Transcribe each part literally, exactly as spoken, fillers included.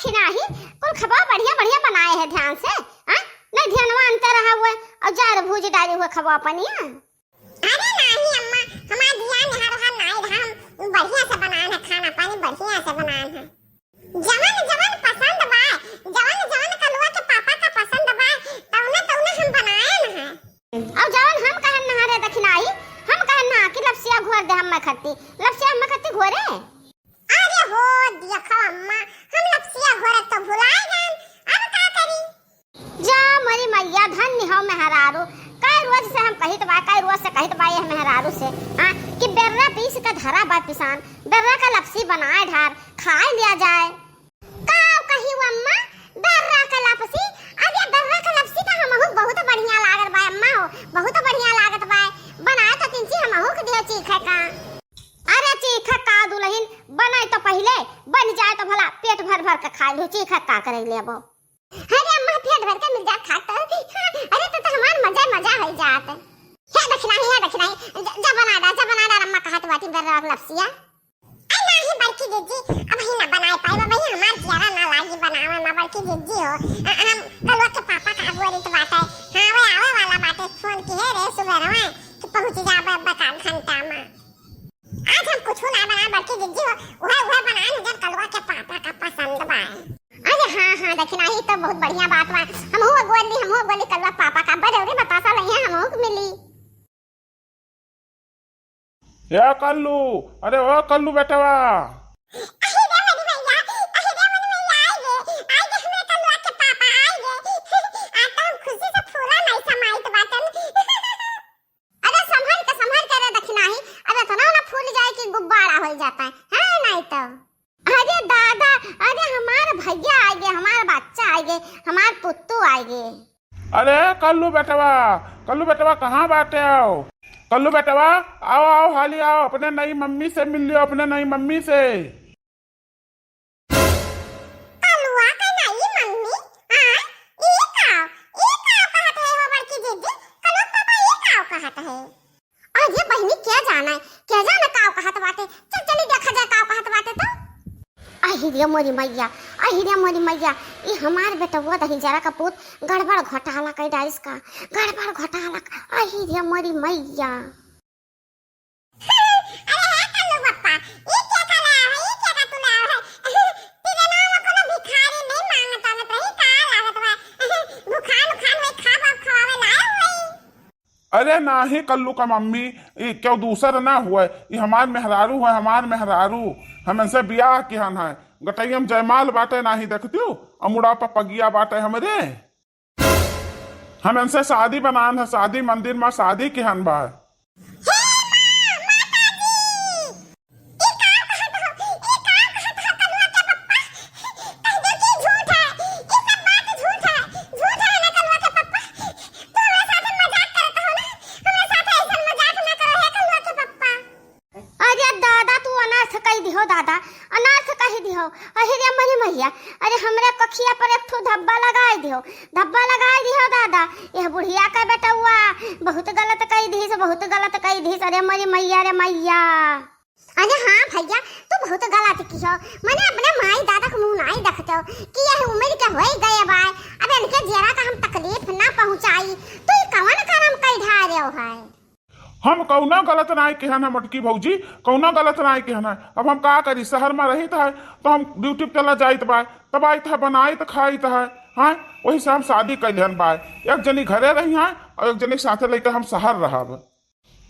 कि नाही, कुल खबा बढ़िया बढ़िया बनाए है ध्यान से, हाँ? नहीं ध्यानवा अंतर रहा हुए और जार भूज डाली हुए खबा पनिया। अरे नाही अम्मा, हमार ध्यान हर हर नाही रहा, हम बढ़िया से बनान है खाना पानी, बढ़िया से बनान है। जवन जवन पसंद बा, जवन जवन कलुआ के पापा का पसंद बा, तौने तौने हम बनाए न है। अब जवन हम कहन नहा रे दखिनाही, हम कहन नहा कि लपसिया घोर दे हम्मे खत्ती, लपसिया हम्मे खत्ती घोरे। अरे हो, देखो अम्मा, हम लपसिया घोरत तो भुलाए गन, अब का करी? जा मोरी मैया, धन्य हो मेहरारू। कई रोज से हम कहित बा, कई रोज से कहित बा यह मेहरारू से, हाँ, कि बेर्रा पीस के धरा बा पिसान, बेर्रा का लपसी बनाए ढार, खाए लिया जाए। का कही वो अम्मा, बेर्रा का लपसी? अरे बेर्रा का लपसी तो हमहू बहुत बढ़िया लागत बा अम्मा हो, बहुत बढ़िया लागत बा। बनाए तो तिनसी हमहू के दियो चीखे का। अरे चीखे का दुलहिन, बनाए तो पहिले, बन जाए तो भला पेट भर भर के खाए लो, चीखे का करे लेबो। अरे अम्मा, पेट भर के मिल जात खात तो। अरे तो, तो हमार मजा मजा हो जात। हे दखिनाही, हे दखिनाही, ज-, जा बना डार, जा बना डार, अम्मा कहत बाटी बेर्रा का लपसिया। अरे नाही बड़की जिज्जी, अब ही ना बनाए पाए, अब ही हमार जियारा ना लागी बनावे में बड़की जिज्जी हो। अ-, हम कलुआ के पापा का अगुआ रीत बाटे। हाँ, वे आवे वाला बाटे, फोन किहे रे सुबेरवा कि पहुँच जाबे बका घंटा में। आज हम कुछ ना बनाए बड़की जिज्जी हो, उहे, उहे बनाए न जब कलुआ के पापा का पसंद बा। अरे हाँ, हाँ, दखिनाही तो बहुत बढ़िया बात बा। हमहू अगुआ ली, हमहू अगुआ ली कलुआ पापा का बजौरी बतासा लइहे, हमहू के मिली। ए कल्लू, अरे ओ कल्लू बेटवा। अहि रे मोरी मैया, अहि रे मोरी मैया, आइ गे, आइ गे हमरे कल्लुआ के पापा, आइ गे। आज तो हम खुशी से फूला नहीं समाइत बाटन। अरे संभल के, संभल के रे दखिनाही, अरे इतना ना फूल जाए कि गुब्बारा हो जाता है, हाँ नहीं तो। अरे दादा, अरे हमार भैया आइ गे, हमार बच्चा आइ गे, हमार पुत्तू आइ गे। अरे कल्लू बेटवा, कल्लू बेटवा कहाँ बाटे हो? कल्लू बेटवा, आओ, आओ, हाली आओ, अपने नई मम्मी से मिल लियो, अपने नई मम्मी से। कलुआ के नई मम्मी? हाँ, ई का, ई का कहत है हो बड़की दीदी? कलुआ के पापा ई का कहत है? अरे बहिनी, क्या जाना है, क्या जाना का कहत बाटे? चल, चली देखा जाए का कहत बाटे तो। अहि रे मोरी मैया, अहि रे मोरी मैया, ई हमार बेटवा दहिजरा का पूत गड़बड़ घोटाला कइ डारिस का, गड़बड़ घोटाला का, अहि रे मोरी मैया। अरे हे कल्लू पप्पा, ई क्या का लाया है, ई क्या का तू लाया है? तेरे नाम कोनो भिखारी नहीं मांगत आवत रही, का लागत बा? भुखान उखान होई, खाब अब खवावे लाया होई। अरे नाही कल्लू का मम्मी, ई क्यों दूसर ना हुए, ई हमार मेहरारू है, हमार मेहरारू। हम इनसे बियाह किहन है, गटैया में जयमाल बाटे नाही देखतियो, अमुड़ा पर पगिया बाटे हमरे। हम इनसे शादी बनान है, शादी मंदिर में शादी किहन बा। हे माँ, माता जी, ई का कहत हो, ई का कहत हो कलुआ के पप्पा? कह दे कि झूठ है, ई सब बात झूठ है, झूठ है ना कलुआ के पप्पा। तू हमरे साथे मजाक करत हो ना, हमरे साथे ऐसन मजाक ना करो हे कलुआ के पप्पा। अरे दादा, तू अनर्थ कहि दिहो दादा, अनर्थ कहि दिहो। अहि रे मोरी मैया, अरे हमरे कखिया पर एक ठो धब्बा लगाइ दिहो, धब्बा लगाइ दिहो दादा। यह बुढ़िया का बेटउआ बहुत गलत कहि दिहिस, बहुत गलत कहि दिहिस। अरे मोरी मैया रे मैया। अरे हाँ भैया, तू बहुत गलत किहो, मने अपने माई दादा के मुँह नाहीं देखतो कि यह उम्र के होइ गए बाय, अब इनके जियरा का हम तकलीफ ना पहुँचाई। तू ई कवन करम कइ ढारेउ है? हम कउनो गलत नाहीं किहन है मोटकी भौजी, कउनो गलत नाहीं किहन है। अब हम का करी, शहर में रहित है तो हम ड्यूटी पे चला जाइत बा, तब आइत है, बनाइत खाइत है, हाँ, वही से हम शादी कइ लिहन बा। एक जनी घरे रही है और एक जनी साथे लइके हम शहर रहब।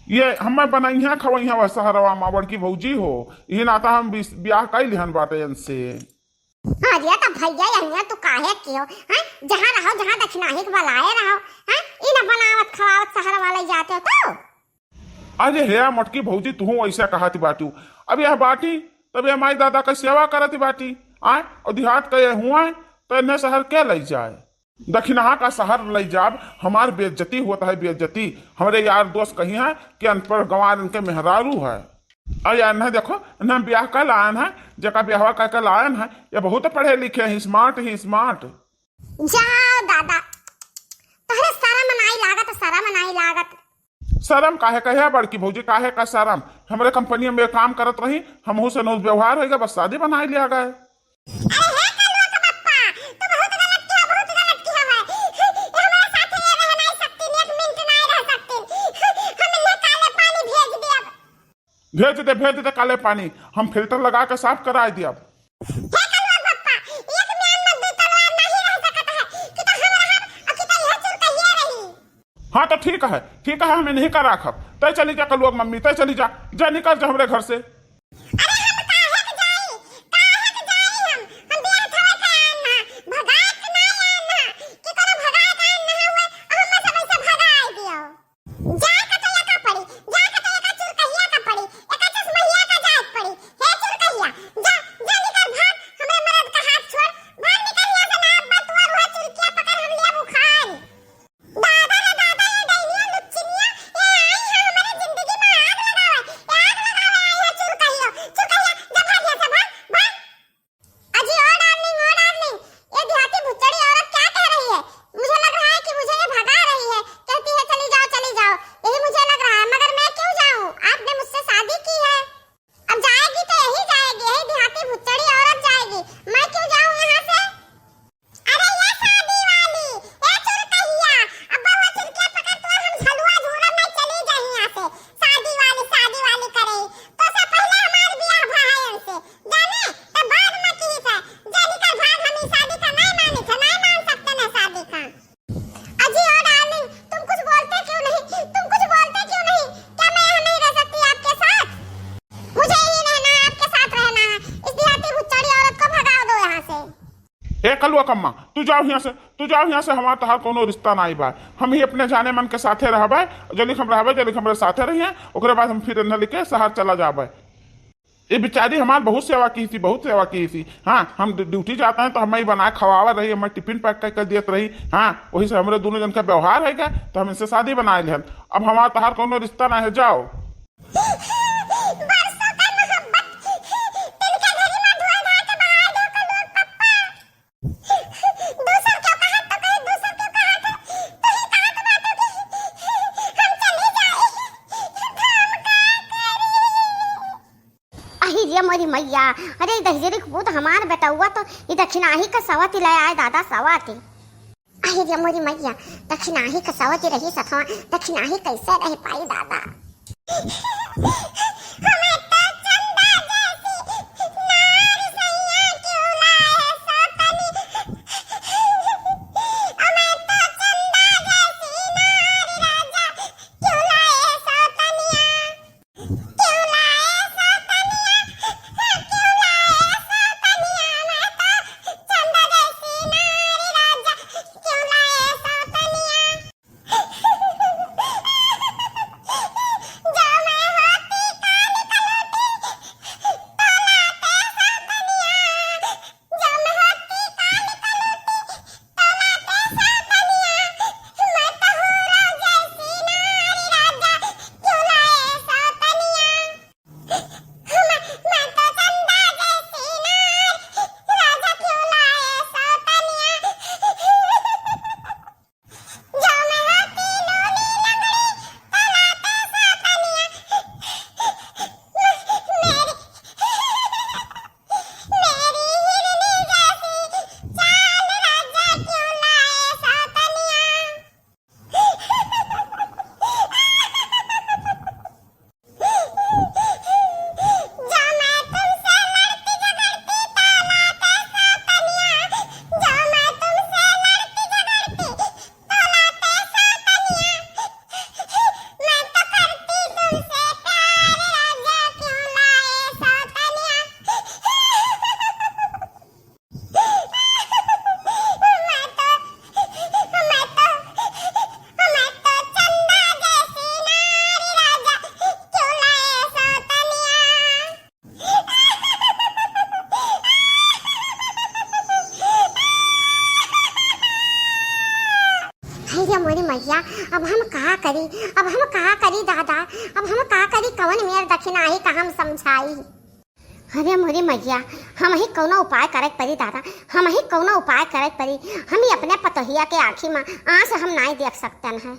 ये हमें बनइहाँ खवइहाँ वह शहरवा में बड़की भौजी हो, यही नाता हम बिस-, ब्याह कइ लिहन बाटे इनसे। अरे तो भैया, यहिया तू काहे किहो, हैं? जहाँ रहो, जहाँ दखिनाही के बलाए रहो, हैं? ई न बनावत खवावत शहर वाले जाते हो तो। अरे हे मोटकी भौजी, तुहू ऐसा कहत बाटू। अब यह बाटी, तब यह माई दादा का सेवा करत बाटी, आय, और देहात का ये हुआ, तो इन्हें शहर के लइ जाए? दखिनहा का शहर लइ जाब, हमार बेइज्जती होत है, बेइज्जती। हमरे यार दोस्त कहिहैं कि अनपढ़ गंवार इनके मेहरारू है। अरे यार, नहीं देखो, इन्हें ब्याह कर लायन है, जेका ब्याहवा कर कर लायन है, ये बहुत पढ़े लिखे हैं, smart ही smart। जाओ दादा, तोहरे शरम नाई लागत, शरम नाई लागत। शरम काहे का है बड़की भौजी, काहे का शरम? हमरे कंपनी में काम करत रही, हमहू से नौज व्यवहार होइगा, बस शादी बनाई लिया गए। अरे हे कलुआ के भेज दे, भेज दे काले पानी, हम फिल्टर लगा के साफ कराइ दियब। हे कलुआ बप्पा, एक म्यान में दू तलवार नहीं रह सकत है, कि तो हम रहब और कि तो यह चुरकहिया रही। हाँ तो ठीक है, ठीक है, हम इन्हीं का राखब। तय चली जा कलुआ के मम्मी, तय चली जा, जा निकल जा हमरे घर से। अरे हम काहे के जाई, काहे के जाई हम? हम बियाह थवे के आन ना, भगाए के ना आन ना, कि कोनो भगाए के आन ना हुए, और हमें सब ऐसे भगाए दियो। जाए के तो एका पड़ी, जाए के तो एका चुरकहिया का पड़ी, एका चश्महिया का जाए के पड़ी। हे चुरकहिया, जा, जा निकल भाग, हमरे मरद का हाथ छोड़, भाग निकल यहाँ से, ना अब तू और वह चुरकिया पकड़ हम लिया बुखार। दादा रे दादा, ये डैनिया लुच्चिनिया, ये आई है हमारे जिंदगी में आग लगावे, ये आग लगावे आई है चुरकहियो, चुरकहिया, जा भाग यहाँ से, भाग, भाग। अजी ओ डार्लिंग, ओ डार्लिंग, ये देहाती भुच्चड़ी औरत क्या कह रही है? मुझे लग रहा है कि मुझे ये भगा रही है, कहती है चली जाओ, चली जाओ, यही मुझे लग रहा है, मगर मैं क्यों जाऊं? आपने मुझसे शादी की है, अब जाएगी तो यही जाएगी, यही देहाती भुच्चड़ी औरत जाएगी, मैं क्यों जाऊं यहाँ से? अरे ये शादी वाली, ए चुरकहिया, अब वो चुरकिया पकड़ तू हम झलुआ झूलन में चली जाई यहाँ से। शादी वाली, शादी वाली करे, तो से पहले हमार बियाह भा है उनसे, जाने, तो बाद में की है, जाने का बाद हम इस शादी का नहीं माने थे, नहीं मान सकते ना शादी का। अजी ओ डार्लिंग, तुम कुछ बोलते क्यों नहीं, तुम कुछ बोलते क्यों नहीं? क्या मैं यहाँ नहीं रह सकती आपके साथ? मुझे यही रहना है, आपके साथ रहना है। इस देहाती भुच्चड़ी औरत को भगा दो यहाँ से। ए कलुआ कम्मा, तू जाओ यहाँ से, तू जाओ यहाँ से, हमार तहार कोनो रिश्ता नाई बा। हम ही अपने जाने मन के साथे रहबे, जलिक हम रहबे, जलिक हमरे साथे रहिए, ओकरे बाद हम फिर इन्हें लेके शहर चला जाबे। ये बेचारी हमार बहुत सेवा की थी, बहुत सेवा की थी। हाँ, हम ड्यू-, ड्यूटी जाते हैं तो हमें ही बना खवावा रही, हमें टिफिन पैक कर, कर दियत रही। हाँ, वही से हमरे दोनों जन का व्यवहार है क्या, तो हम इनसे शादी बनाए लेहन। अब हमार तहार कोनो रिश्ता ना है, जाओ। बरसों का मोहब्बत तिनका घड़ी में धोए धाए के बहाए दो कलुआ पप्पा। दूसर क्यों कहा तो कहे, दूसर क्यों कहा तो तू ही कहत बाटू कि हम चली जाई, तो हम का करी? अही रे मोरी मैया, अरे ई दहिजरी के पूत हमार बेटउआ तो ई दखिनाही का सवती ले आए दादा, सवती। अरे रे मोरी मैया, दखिनाही का सवती रही सथवा, दखिनाही कैसे रह पाई दादा? हमें तो चंदा जैसी नार सैया क्यों लाए सौतनी? हमें तो चंदा जैसी नार राजा क्यों लाए सौतनिया? क्यों लाए सौतनिया? क्यों लाए सौतनिया? मैं तो चंदा जैसी नारी राजा, क्यों लाए सौतनिया? जो मैं होती काली कलूटी, तो लाते सौतनिया। जो मैं होती काली कलूटी, तो लाते सौतनिया। मैं तो हूरो जैसी नारी राजा, क्यों लाए सौतनिया? मैं, मैं तो चंदा जैसी नार, राजा क्यों लाए सौतनिया? जो मैं होती लूली लंगड़ी, तो लाते सौतनिया। मेरी, मेरी हिरनी जैसी चाल, राजा क्यों लाए सौतनिया? जो मैं तुमसे लड़ती झगड़ती, तो लाते सौतनिया। जो मैं तुमसे लड़ती झगड़ती, तो लाते सौतनिया। मैं तो करती तुमसे प्यार, राजा क्यों लाए सौतनिया? मैं तो, मैं तो, मैं तो चंदा जैसी नारी राजा, क्यों लाए सौतनिया? हे रे मोरी मैया, अब हम का करी, अब हम का करी दादा, अब हम का करी, कवन मेर दखिनाही का हम समझाई? अरे मोरी मैया, हमही कउनो उपाय करे के परी दादा, हमही कउनो उपाय करे के परी। हम ही अपने पतोहिया के आँखी में आँस हम नाई देख सकतन है।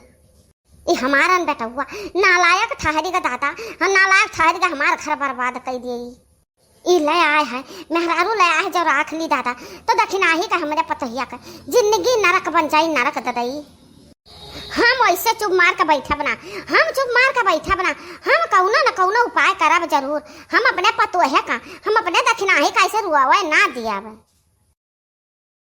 ई हमारन बेटउआ नालायक ठहरी गा दादा, हम नालायक ठहरी गा, हमार घर बर्बाद कई दिए। ई ले आए है, मेहरारू ले आए है, जो राख ली दादा, तो दखिनाही का हमरे पतोहिया का जिंदगी नरक बन जाई, नरक ददई। हम ऐसे चुप मार के बैठब ना, हम चुप मार के बैठब ना, हम कौनो न कौनो उपाय करब जरूर। हम अपने पतोहे का, हम अपने दखिनाही का ऐसे रुआवे ना दियब।